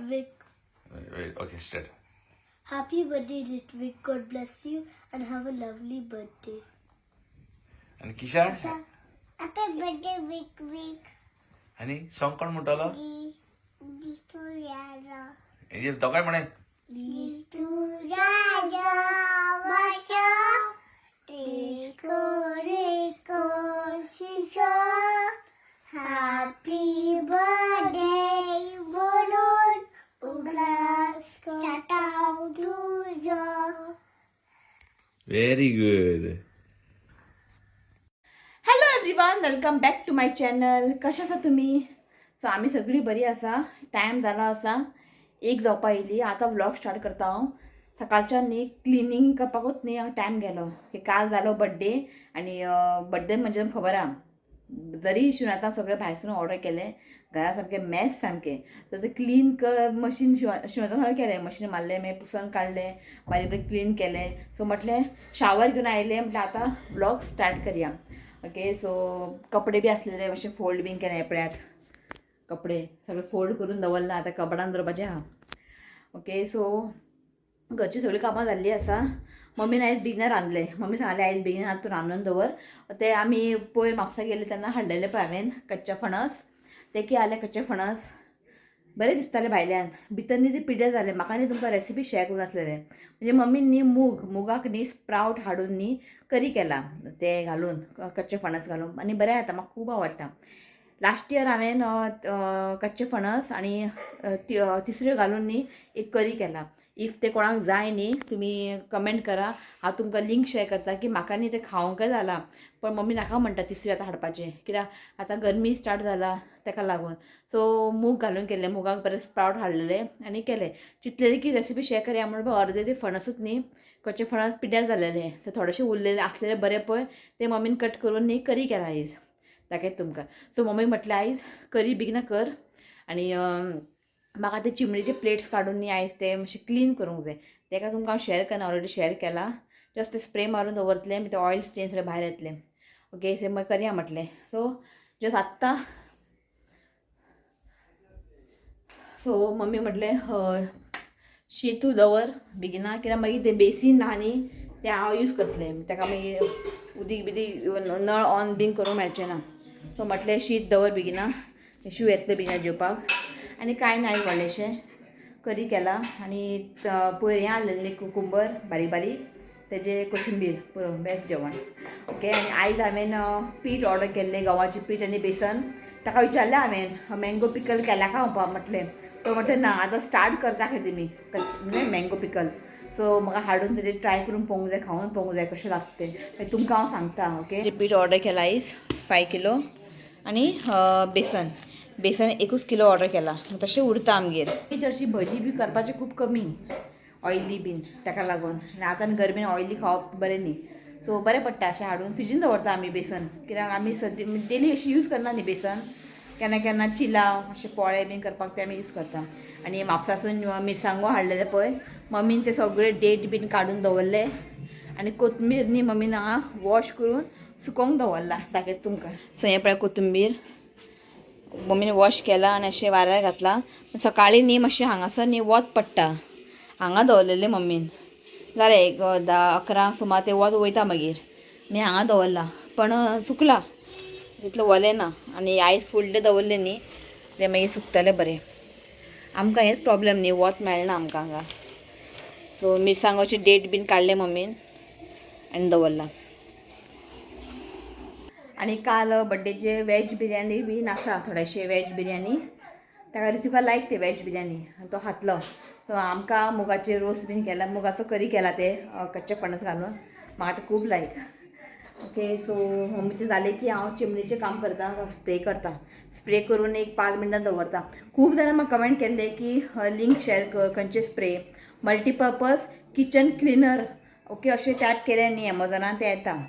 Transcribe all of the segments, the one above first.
Ritvik. Wait, okay, start. Happy birthday, Ritvik. God bless you and have a lovely birthday. आनी Kisha? Happy birthday, Vic Vic. आनी song कोण म्हणटालो? Ditu Raja. हेजेर दोगांय म्हणे. Ditu Raja Vasha. Disco Rico Shisha. Happy birthday, Bolon. Uglas Tatau Duzo. Very good. Hello everyone, welcome back to my channel. कशें आसा तुमी? सो आमी सगळीं बरी आसा. टायम जाला आसा एक जावपा येयली. आतां व्लॉग स्टार्ट करता हांव. सकाळच्यान न्ही क्लिनींग करपाकूच न्ही हांव टायम गेलो. की काल जालो बड्डे आनी बड्डे म्हणजे तुमकां खबर आहा, जरी शिवनाथान सगळें भायरसून ऑर्डर केलें, घरा सामकें मॅस सामकें. सो तें क्लीन कर मशीन शिवनाथान सगळें केलें, मशीन मारलें, मागीर पुसून काडलें, बारीक बारीक क्लीन केलें. सो म्हटलें शावर घेवन आयलें, म्हटलें आतां व्लॉग स्टार्ट करया. ओके, सो कपडे बी आसलेले मातशे फोल्ड बीन केले. पळयात, कपडे सगळे फोल्ड करून दवरला, आतां कपडान दवरपाचें आहा. ओके, सो घरची सगळीं कामां जाल्लीं आसा. मम्मीन आयज बेगीन रांदलें. मम्मी सांगलें आयज बेगीन आतां तूं रांदून दवर. ते आमी पयर म्हापसा गेले तेन्ना हाडलेले पळय हांवें कच्चे फणस, ते की आले कच्चे फणस बरें दिसताले भायल्यान, भितर न्ही ते पिड्ड्यार जाले. म्हाका न्ही तुमकां रेसिपी शेअर करूंक आसलेले. म्हणजे मम्मीन न्ही मुगाक न्ही स्प्रावट हाडून न्ही करी केला, ते घालून कच्चे फणस घालून, आनी बरें जाता, म्हाका खूब आवडटा. लास्ट इयर हांवें कच्चे फणस आनी तिसऱ्यो घालून न्ही एक करी केला. If ते कोणाक जाय न्ही तुमी कमेंट करा, हांव तुमकां लिंक शेअर करता. की म्हाका न्ही तें खावंकय जालां, पण मम्मी नाका म्हणटा तिसऱ्यो आतां हाडपाचें, कित्याक आतां गरमी स्टार्ट जाला ताका लागून. सो मूग घालून केल्ले, मुगाक बरें स्प्रावट हाडलेले आनी केले. चिंतलेले की रेसिपी शेअर करया म्हणून, अर्दे ते फणसूच न्ही कच्चे फणस पिड्ड्यार जालेले. सो थोडेशे उरलेले आसलेले बरे पळय, ते मम्मीन कट करून न्ही करी केला आयज, दाखयता तुमकां. सो मम्मी म्हटलें आयज करी बेगीन कर आनी म्हाका ते चिमणेचे प्लेट्स काडून न्ही आयज ते मातशे क्लीन करूंक जाय. तेका तुमकां हांव शेअर करना, ऑलरेडी शेअर केला. जस्ट ते स्प्रे मारून दवरतलें, मागीर ते ऑयल स्टेन सगळें भायर येतलें. ओके, से मागीर करया म्हटलें. सो जस्ट आत्तां सो मम्मी म्हटलें हय शीतू दवर बेगिना, कित्याक मागीर तें बेसीन आहा न्ही तें हांव यूज करतलें, ताका मागीर उदीक बिदीक नळ ऑन बीन करूंक मेळचें ना. सो म्हटलें शीत दवर बेगिना, शीव येतलें बेगिना जेवपाक. आनी कांय ना व्हडलेशें करी केला. आनी पयर हें हाडलेलें कुकुंबर बारीक बारीक, तेजे कोशिंबीर पुरो, बेस्ट जेवण. ओके, आनी आयज हांवें पीठ ऑर्डर केल्लें, गंवाचें पीठ आनी बेसन. ताका विचारलें हांवें मँगो पिकल केला खावपाक म्हटलें, तो म्हटलें ना आतां स्टार्ट करता खंय तेमी म्हणजे मँगो पिकल. सो म्हाका हाडून तेजेर ट्राय करून पळोवंक जाय, खावन पळोवंक जाय कशें लागता तें, मागीर तुमकां हांव सांगता. ओके, पीठ ऑर्डर केला आयज 5 किलो आनी बेसन, बेसन 1 किलो ऑर्डर केला, तशें उरता आमगेर. चडशी भजी बी करपाची खूब कमी, ऑयली बीन ताका लागून. आनी आतां गरमेन ऑयली खावप बरें न्ही, सो बरें पडटा अशें हाडून फ्रिजीन दवरता आमी बेसन, कित्याक आमी सद्या डेली अशी यूज करना न्ही बेसन, केन्ना केन्ना चिलाव अशें पोळे बीन करपाक ते आमी यूज करता. आनी म्हापसासून मिरसांगो हाडलेले पळय मम्मीन, ते सगळे डेट बीन काडून दवरले आनी कोथमीर न्ही मम्मीन हांगा वॉश करून सुकोवंक दवरला, दाखयता तुमकां. सो हें पळय कोथंबीर मम्मीन वॉश केला आनी अशें वाऱ्यार घातला. सकाळीं न्ही मातशें हांगासर न्ही वत पडटा, हांगा दवरलेलें मम्मीन, जालें एक 10-11 सुमार तें वत वयता, मागीर मी हांगा दवरला, पण सुकला तितलें वलें ना. आनी आयज फूल डे दवरलें न्ही तें मागीर सुकतलें बरें. आमकां हेंच प्रॉब्लेम न्ही, वत मेळना आमकां हांगा. सो मिरसांगोची डेट बीन काडलें मम्मीन आनी दवरला. आनी काल बड्डेचे वेज बिरयानी बीन आसा, थोडेशे वेज बिरयानी, ताका ऋतिका लायक ते वेज बिरयानी, तो खातलो. सो आमकां मुगाचे रोस बीन केला, मुगाचो करी केला ते कच्चे फणस घालून, म्हाका ते खूब लायक. ओके, सो मम्मीचें जालें की हांव चिमणेचें काम करता, स्प्रे करता, स्प्रे करून एक 5 मिनटां दवरता. खूब जाणां म्हाका कमेंट केल्ले की लिंक शेअर कर, खंयचे spray, multipurpose kitchen cleaner. Okay, अशें टायप केलें न्ही एमेझॉनान तें येता.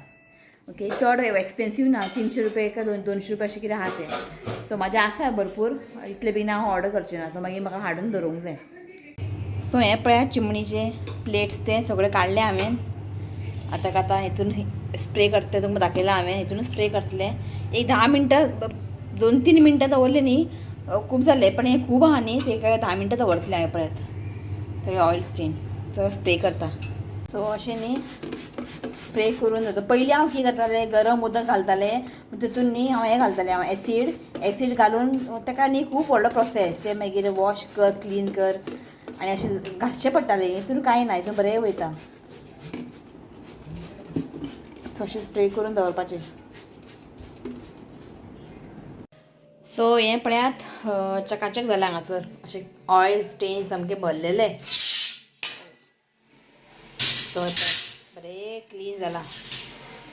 ओके, चड एक्सपेन्सीव ना, 300 रुपया का 200 रुपया अशें कितें आहा तें. सो म्हाजें आसा भरपूर, इतलें बेगीन हांव ऑर्डर करचें ना, सो मागीर म्हाका हाडून दवरूंक जाय. सो हें पळयात चिमणीचे प्लेट्स ते सगळे काडले हांवें. आतां आतां हितून स्प्रे करतलें, तुमकां दाखयलां हांवें, हितून स्प्रे करतलें. एक 10 मिनटां, 2-3 मिनटां दवरलें न्ही खूब जाल्ले पण हें खूब आहा न्ही ते काय 10 मिनटां दवरतलें हांवें पळयात सगळें ऑयल स्टेन सगळें स्प्रे करता. सो अशें न्ही स्प्रे करून जाता. पयलीं हांव कितें करतालें, गरम उदक घालतालें तितून न्ही हांव हें घालतालें, हांव एसीड घालून ताका न्ही खूब व्हडलो प्रोसेस, तें मागीर वॉश कर, क्लीन कर आनी अशें घासचें पडटालें. हितून कांय ना, हितून बरें वयता. सो अशें स्प्रे करून दवरपाचें. सो हें पळयात चकाचक जालें हांगासर, अशें ऑयल स्टेन सामकें भरलेलें. सो बरें क्लीन जालां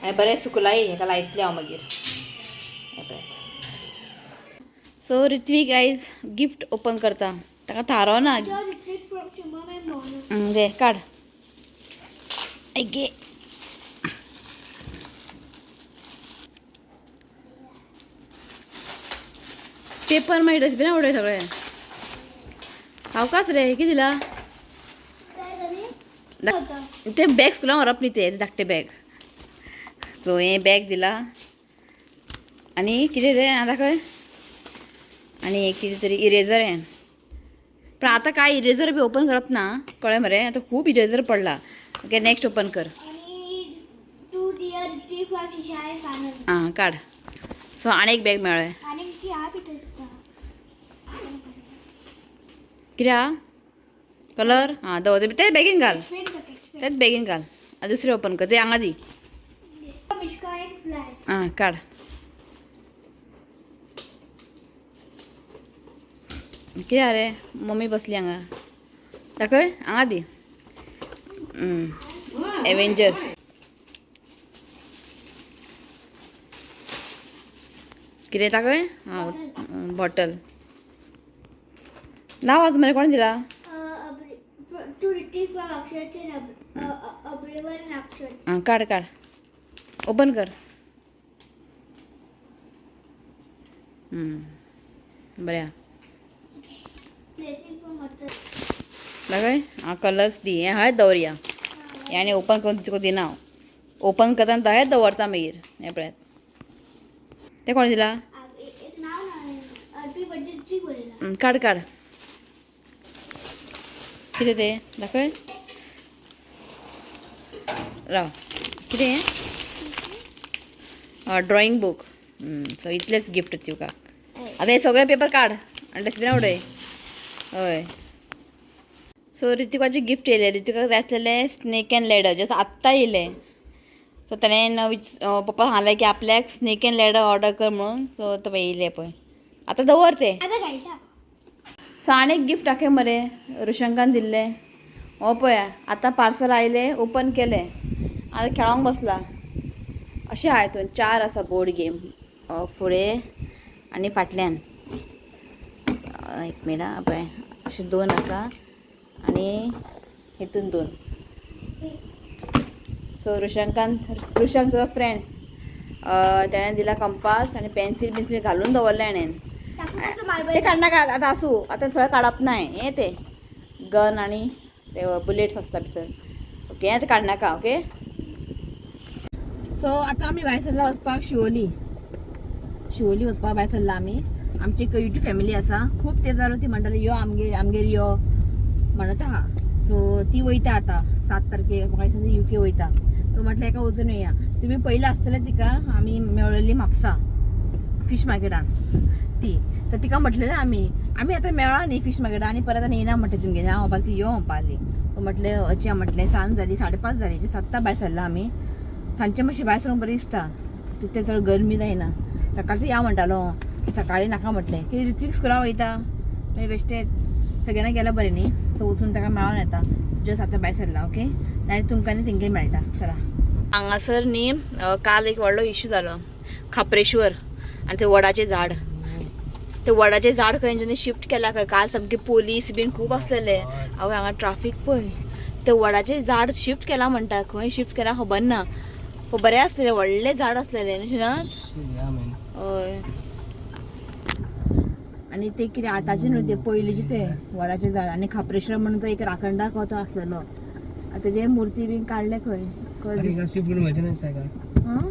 आनी बरें सुकलाय, हेका लायतलें हांव मागीर. हें पळयात. सो ऋत्विक आयज गिफ्ट ओपन करता, ताका थारो ना. घे काड घे. पेपर मागीर डस्टबिना उडय सगळे. सावकाश रे, कितें दिला ते बॅग स्कुलान व्हरप न्ही, ते धाकटे बॅग. सो हें बॅग दिला आनी कितें तें दाखय. आनी एक कितें तरी इरेजर हें, पण आतां काय इरेजर बी ओपन करप ना, कळ्ळें मरे? आतां खूब इरेजर पडला. ओके नेक्स्ट ओपन कर. आं काड. सो आनी एक बॅग मेळ्ळें. कितें आहा कलर? आं दवर तेच बॅगीन घाल, तेच बॅगीन घाल. दुसरें ओपन कर, ते हांगा दी. आं काड. कितें आहा रे? मम्मी बसली हांगा, दाखय हांगा दी. एवेंजर्स. कितें दाखय? आं बॉटल. नांव आज मरे कोण दिला? आं काड काड, ओपन कर. बरें आहा. दाखय. आं कलर्स दी. हें हय दवरया, हें आनी ओपन करून तुका दिना हांव. ओपन करतना हें दवरता मागीर. हें पळयात, तें कोण दिला? काड काड. कितें तें दाखय. राव, कितें हें? Drawing book. सो इतलेच गिफ्ट तुका. आतां हे सगळे पेपर काड आनी डस्टबिना उडय. हय. सो ऋतिकाचे गिफ्ट येयलें. ऋतिकाक जाय आसलेलें स्नेक एंड लॅडर, जस्ट आत्तां येयलें. सो ताणें पप्पा सांगलें की आपल्याक स्नेक एंड लॅडर ऑर्डर कर म्हणून. सो तो येयलें पळय, आतां दवर तें. सो आनी एक गिफ्ट दाखय मरे ऋषंकान दिल्लें. हो पळय आतां पार्सल आयलें, ओपन केलें, आतां खेळोंक बसला. अशें आहा हितून 4 आसा बोर्ड गेम, फुडें आनी फाटल्यान. एक मिनट पळय, अशें 2 आसा आनी हितून 2. सो ऋषंकान, ऋषंक तुजो फ्रेंड, तेणें दिला कंपास आनी पेन्सील बिन्सील घालून दवरलें हाणें. ते काडनाका आतां, आसूं आतां सगळें काडप ना. हें तें गन आनी ते बुलेट्स आसता भितर. ओके आतां काडनाका. ओके. सो आतां आमी भायर सरला वचपाक शिवोली. शिवोली वचपाक भायर सरला आमी. आमची एक युट्यूब फॅमिली आसा, खूब तें जालो ती म्हणटाली यो आमगेर आमगेर यो म्हणत आहा. सो ती वयता आतां 7 तारखेक म्हाका दिसता युके वयता. सो म्हटलें एका वचून येया. तुमी पयलीं आसतलें तिका आमी मेळ्ळेली म्हापसा फिश मार्केटान ती. तर तिका म्हटलेलें आमी आमी आतां मेळ्ळा न्ही फिश मार्केटान आनी परत आनी येना म्हटलें तुमगेर. हांव म्हणपाक ती यो म्हणपाली. सो म्हटलें अशें म्हटलें सांज जाली, 5:30 जाली, 7 भायर सरला आमी. सांजचें मातशें भायर सरूंक बरें दिसता, तितलें चड गरमी जायना. सकाळचें या म्हणटालो, सकाळीं नाका म्हटलें की ऋत्विक स्कुलाक वयता मागीर बेश्टें सगळ्यांना गेल्यार बरें न्ही. सो वचून ताका मेळोन येता. जस्ट आतां भायर सरला. ओके, नाल्यार तुमकां न्ही तेंगेर मेळटा. चला. हांगासर न्ही काल एक व्हडलो इशू जालो खाप्रेश्वर आनी ते वडाचें झाड. ते वडाचें झाड खंय तेंच्यांनी शिफ्ट केला खंय. काल सामके पोलीस बीन खूब आसलेले. आवय हांगा ट्राफीक पळय. ते वडाचें झाड शिफ्ट केला म्हणटा, खंय शिफ्ट केला खबर ना. बरें आसलेलें, व्हडलें झाड आसलेलें न्ही श्रीनाथ? हय. आनी ते कितें आतांचे न्हू ते पयलींचे ते वडाचें झाड. आनी खाप्रेश्वर म्हणून तो एक राखणदार कसो आसलेलो, आतां तेजे मुर्ती बीन काडले खंय. हां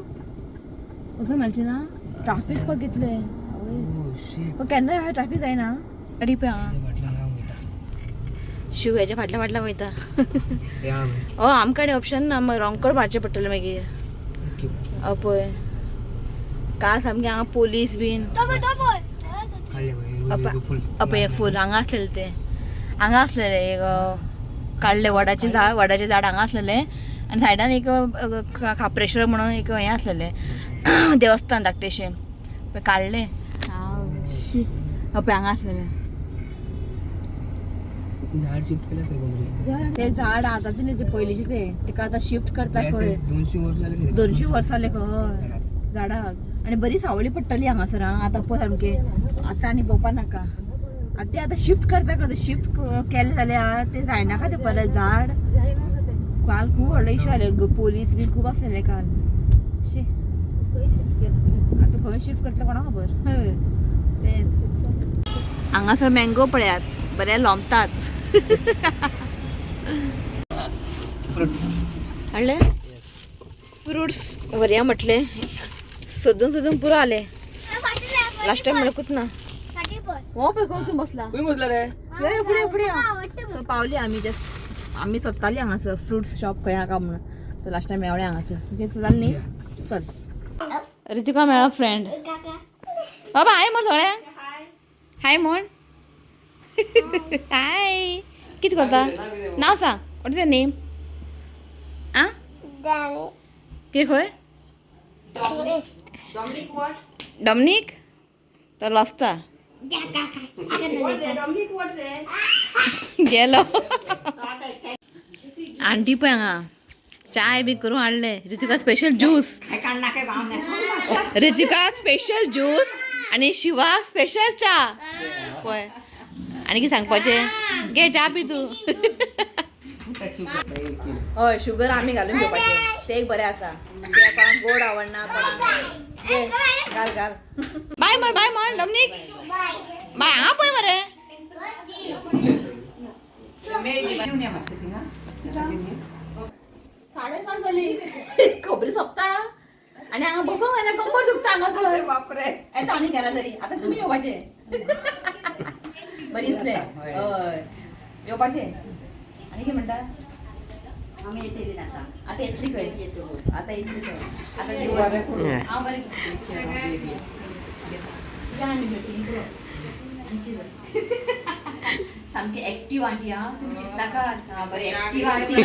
वचून मेळचें ना. ट्राफीक पळय कितलें. पण केन्ना ट्रॅफिक जायना गाडी पळय हांगा. शिव हेच्या फाटल्या फाटल्या वयता. ओ आमकां ऑप्शन ना, मागीर रोंगकड मारचें पडटलें मागीर. पळय काल सामकें हांगा पोलीस बीन. पळय फूल हांगा आसलेलें तें, हांगा आसलेलें एक काडलें वडाचें झाड, वडाचें झाड हांगा आसलेलें. आनी सायडान एक खाप्रेश्वर म्हणून एक हें आसलेलें देवस्थान धाकटेशें, पळय काडलें. शी पळय हांगा आसलेलें झाड शिफ्ट केलं असेल कोणतरी. ते झाड आतांचे न्ही, ते पयलींचे ते, तेका आतां शिफ्ट करता खंय. 200 वर्ष झाले खरी. 200 वर्सां जाले खंय झाडाक. आनी बरी सावळी पडटली हांगासर. आतां पळय सामकें आतां आनी पळोवपा नाका. आतां ते आतां शिफ्ट करता खंय, शिफ्ट केलें जाल्यार ते जायनाका ते परत झाड. काल खूब व्हडलो इशू जाले, पोलीस बी खूब आसलेले काल. शी आतां खंय शिफ्ट करतले कोणाक खबर. तेच हांगासर मँगो पळयात बरे लोंबतात. फ्रुट्स हाडले फ्रुट्स व्हरया म्हटलें, सोदून सोदून पुरो आले. लास्ट टायम म्हणल्यार ना. हो पळय खंय बसला. खंय बसला रे? फुडें फुडें फुडें. सो पावली आमी जस्ट, आमी सोदताली हांगासर फ्रुट्स शॉप खंय आहा म्हणून. तर लास्ट टायम मेवळें हांगासर. ओके जालें न्ही, चल. रितिका मेळ्ळो फ्रेंड. बाबा हाय म्हण सगळ्यांक, हाय म्हण. हाय, कितें करता? नांव सांग, what is your name? आ कितें खंय? डॉमनीक तो लसता गेलो. आंटी पळय हांगा चाय बी करून हाडले. Ritika special juice, Ritika special juice आनी शिवा स्पेशल च्या. पळय आनी कितें सांगपाचें, घे च्या पी तूं. हय शुगर आमी घालून घेवपाचें, तें एक बरें आसा. ते कोणाक गोड आवडना कोणाक. घे घाल घाल. बाय म्हण, बाय म्हण डॉमनीक, बाय. हांगा पळय मरे. 7:30 जाली, खबरी सोंपता आनी हांगा बसूंक जायना, कंबर दुखता हांगासर. बापरे. येता आनी केन्ना तरी. आतां तुमी येवपाचें बरें दिसलें. हय येवपाचें. आनी कितें म्हणटा? आमी येतली आता. आतां येतली खंय, आतां येतली खंय. आतां हांव बरें. तुज्या आनी ब्लेसींग पुरो. आनी कितें जाय? सामकी एक्टीव आंटी. हा तुमी चिंतनाकात. हा बरी एक्टीव आंटी.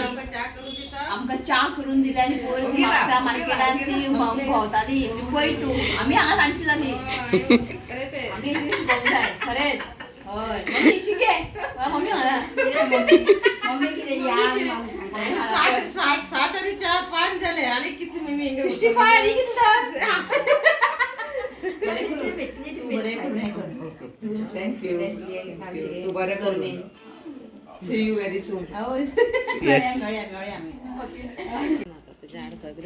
आमकां च्या करून दिली आनी पयर ती म्हापसा मार्केटान ती भोंवताली. पळय तूं, आमी हांगा सामकी जाली. आमी इंग्लीश शिकोवंक जाय खरेंच. हय मम्मी शिके, मम्मी हांगा. मम्मी कितें या. 60 आणि 4 5 झाले आणि किती मी 65 आनी कितें तर. तू तूं बरें करून हें कर. Thank you. तू बरें करून. See you very soon. मेळया आमी.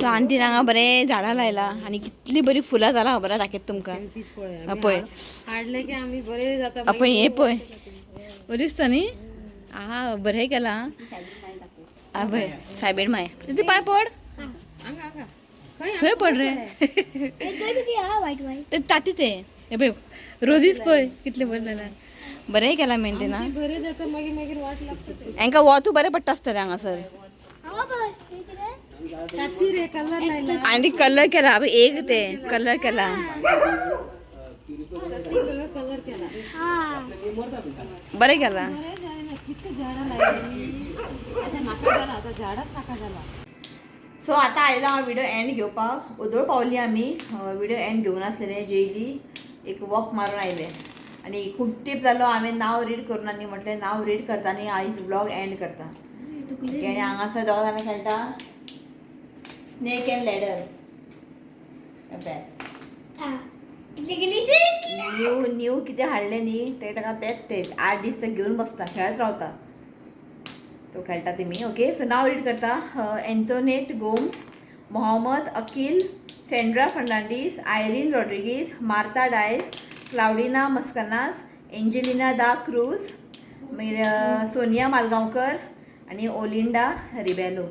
तो आंटीन हांगा बरें झाडां लायला आनी कितली बरी फुलां जालां खबर आसा, दाखयता तुमकां. पळय हाडले की आम्ही बरे जाता. पळय हें पळय बरें दिसता न्ही. आहा बरें केलां. आ पळय सायबीण माय तिथे पांय पड, खंय पड रे ते ताती ते. हे पळय रोजीच पळय कितले बरें जालां, बरें केलां मेंटेन. बरे जाता मागीर मागीर वाट लागता. हांकां वतूय बरें पडटा आसतलें हांगासर. ताती रे कलर लायला. आनी कलर केला एक ते कलर केला. कलर केला बरें केला. किती झाडां लायली आता नाका जाला, आता झाडाच नाका जाला. सो आतां आयला हांव व्हिडिओ एंड घेवपाक. ओदोळ पावली आमी, व्हिडिओ एंड घेवन आसलेले. जेयली, एक वॉक मारून आयले आनी खूब तेंप जालो हांवें नांव रीड करून. आनी म्हटलें नांव रीड करता आनी आयज व्लॉग एंड करता. ओके, आनी हांगासर दोगां जाणां खेळटा snake and ladder. New new कितें हाडलें न्ही तें ताका तेंच तें 8 दीस तें घेवन बसता, खेळत रावता. तो खेळटा तेमी. ओके सो नांव रीड करता. Antoinette Gomes, Mohammad Aqeel, Sandra Fernandes, Irene Rodrigues, Martha Dias, Claudina Mascarenhas, Angelina da Cruz, मागीर सोनिया मालगांवकर आनी ओलिंडा रिबेलो.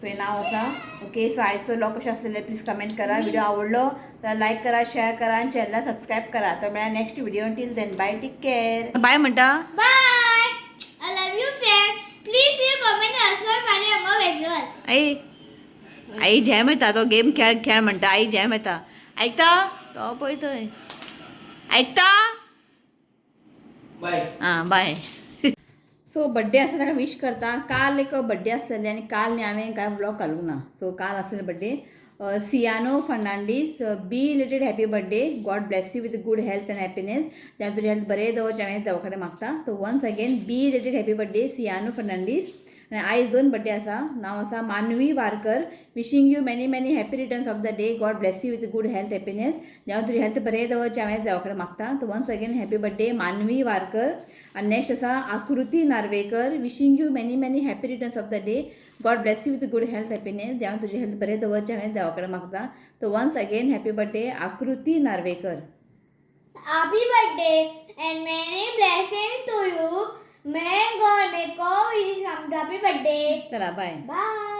तुवें नांव आसा. ओके, सो आयचो व्लॉग कशें आसलेले प्लीज कमेंट करा. व्हिडिओ आवडलो तर लायक करा, शेअर करा आनी चॅनला सबस्क्रायब करा. तर मेळ्या next video. Till then bye, take care, bye म्हणटा. Bye. I love you friend. Please you comment also माझे अंगा वेजल. आई आई झॅम येता तो गेम खेळ खेळ म्हणटा. आई झॅम येता ऐकता तो पळय थंय ऐकता. बाय. आं बाय. सो बड्डे आसा ताका विश करता. काल एक बड्डे आसलेले आनी काल न्ही हांवें कांय व्लॉग घालूंक ना. सो काल आसलेले birthday Siyano Fernandes, belated happy birthday. God bless you with good health and happiness. देव तुजें हेल्थ बरें दवरचें हांवें देवा कडेन मागता. So once again belated happy birthday Siyano Fernandes. आनी आयज दोन बड्डे आसा. नांव आसा Manvi Warkar. Wishing you many many happy returns of the day. God bless you with good health happiness. देव तुजें हेल्थ बरें दवरचें हांवें देवा कडेन मागता. So once again happy birthday Manvi Warkar. आनी नेक्स्ट आसा Akruti Narvekar. Wishing you many many happy returns of the day. God bless you with good health happiness. देव तुजें हेल्थ बरें दवरचें हांवें देवा कडेन मागता. So once again happy birthday Akruti Narvekar. Happy birthday and many blessings to you. May God make all wishes come true. Happy birthday. चला बाय. Bye.